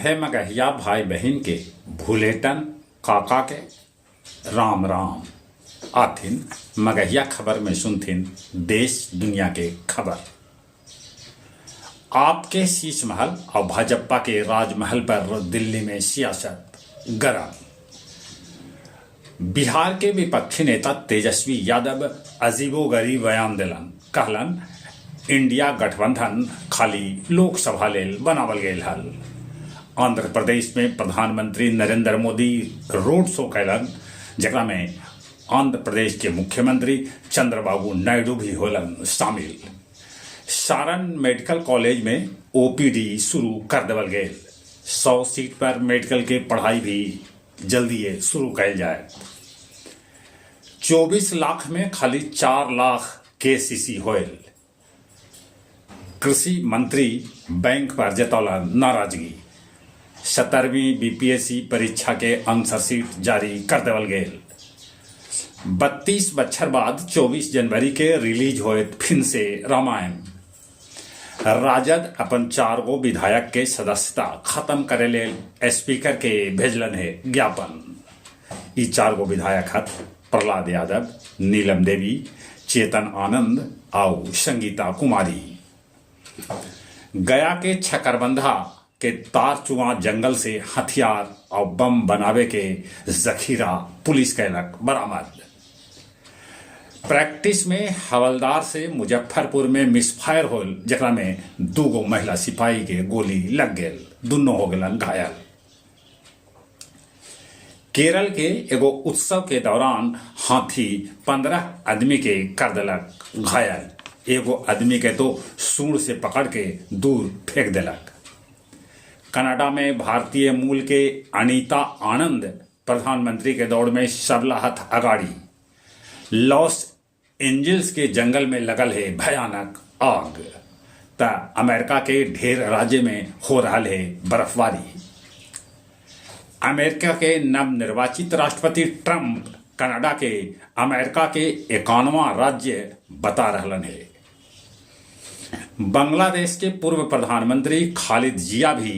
सभे मगहिया भाई बहिन के भुलेटन काका के राम राम। आथिन मगहिया खबर में सुनथिन देश दुनिया के खबर। आपके शीश महल और भाजपा के राजमहल पर दिल्ली में सियासत गरम। बिहार के विपक्षी नेता तेजस्वी यादव अजीबोगरीब बयान देलन, कहलन इंडिया गठबंधन खाली लोकसभा लेल बनावल गेल हल। आंध्र प्रदेश में प्रधानमंत्री नरेंद्र मोदी रोड शो कैलन, जेकरा में आंध्र प्रदेश के मुख्यमंत्री चंद्रबाबू नायडू भी होलन शामिल। सारण मेडिकल कॉलेज में ओपीडी शुरू कर देवल गेल। 100 सीट पर मेडिकल के पढ़ाई भी जल्दीए शुरू कैल जाए। 24 लाख में खाली 4 लाख केसीसी होयल। कृषि मंत्री बैंक पर जतौलन नाराजगी। 17वीं बीपीएससी परीक्षा के आंसर शीट जारी कर देवल गेल। 32 बच्छर बाद 24 जनवरी के रिलीज होयत फिन से रामायण। राजद अपन 4 गो विधायक के सदस्यता खत्म करे लेल स्पीकर के भेजलन हे ज्ञापन। ई 4 गो विधायक हथ प्रहलाद यादव, नीलम देवी, चेतन आनंद आउ संगीता कुमारी। गया के छकरबंधा के तारचुआ जंगल से हथियार और बम बनावे के जखीरा पुलिस कैलक बरामद। प्रैक्टिस में हवलदार से मुजफ्फरपुर में मिसफायर होल, जेकरा में 2 गो महिला सिपाही के गोली लग गेल, दुनों हो गेलन घायल। केरल के एगो उत्सव के दौरान हाथी 15 आदमी के कर देलक घायल। एगो आदमी के तो सूंड से पकड़ के दूर फेंक देलक। कनाडा में भारतीय मूल के अनीता आनंद प्रधानमंत्री के दौड़ में सबला हथ अगाड़ी। लॉस एंजिल्स के जंगल में लगल है भयानक आग। त अमेरिका के ढेर राज्य में हो रहा है बर्फबारी। अमेरिका के नवनिर्वाचित राष्ट्रपति ट्रंप कनाडा के अमेरिका के 91वां राज्य बता रहलन हे। बांग्लादेश के पूर्व प्रधानमंत्री खालिद जिया भी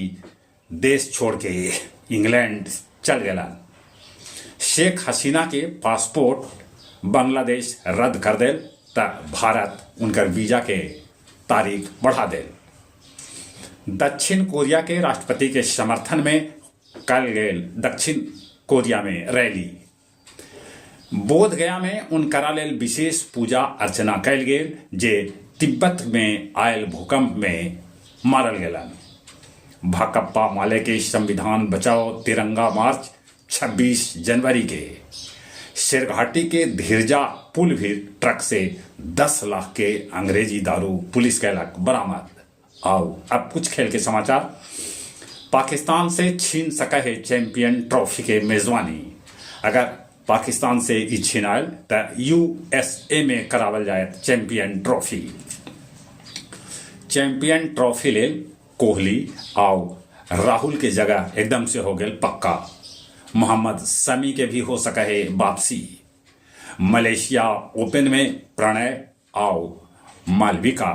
देश छोड़ के इंग्लैंड चल गेलन। शेख हसीना के पासपोर्ट बांग्लादेश रद्द कर देल त भारत उनकर वीजा के तारीख बढ़ा देल। दक्षिण कोरिया के राष्ट्रपति के समर्थन में कल गेल दक्षिण कोरिया में रैली। बोध गया में उनकरा लेल विशेष पूजा अर्चना कैल गेल, जे तिब्बत में आयल भूकंप में मारल गेलन। भाकप्पा माले के संविधान बचाओ तिरंगा मार्च 26 जनवरी के। शेरघाटी के धीरजा पुल भी ट्रक से 10 लाख के अंग्रेजी दारू पुलिस कैलक बरामद। आओ अब कुछ खेल के समाचार। पाकिस्तान से छीन सका है चैंपियन ट्रॉफी के मेजबानी। अगर पाकिस्तान से ई छीनायल त यूएसए में करावल जाए चैंपियन ट्रॉफी। चैंपियन ट्रॉफी लेल कोहली आउ राहुल के जगह एकदम से हो गेल पक्का। मोहम्मद शमी के भी हो सका है वापसी। मलेशिया ओपन में प्रणय आउ मालविका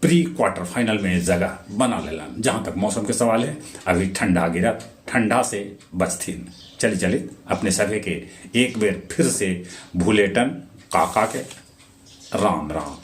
प्री क्वार्टर फाइनल में जगह बना लेलन। जहां तक मौसम के सवाल है, अभी ठंडा गिरत, ठंडा से बचथिन। चली चली अपने सभी के एक बेर फिर से भूलेटन काका के राम राम।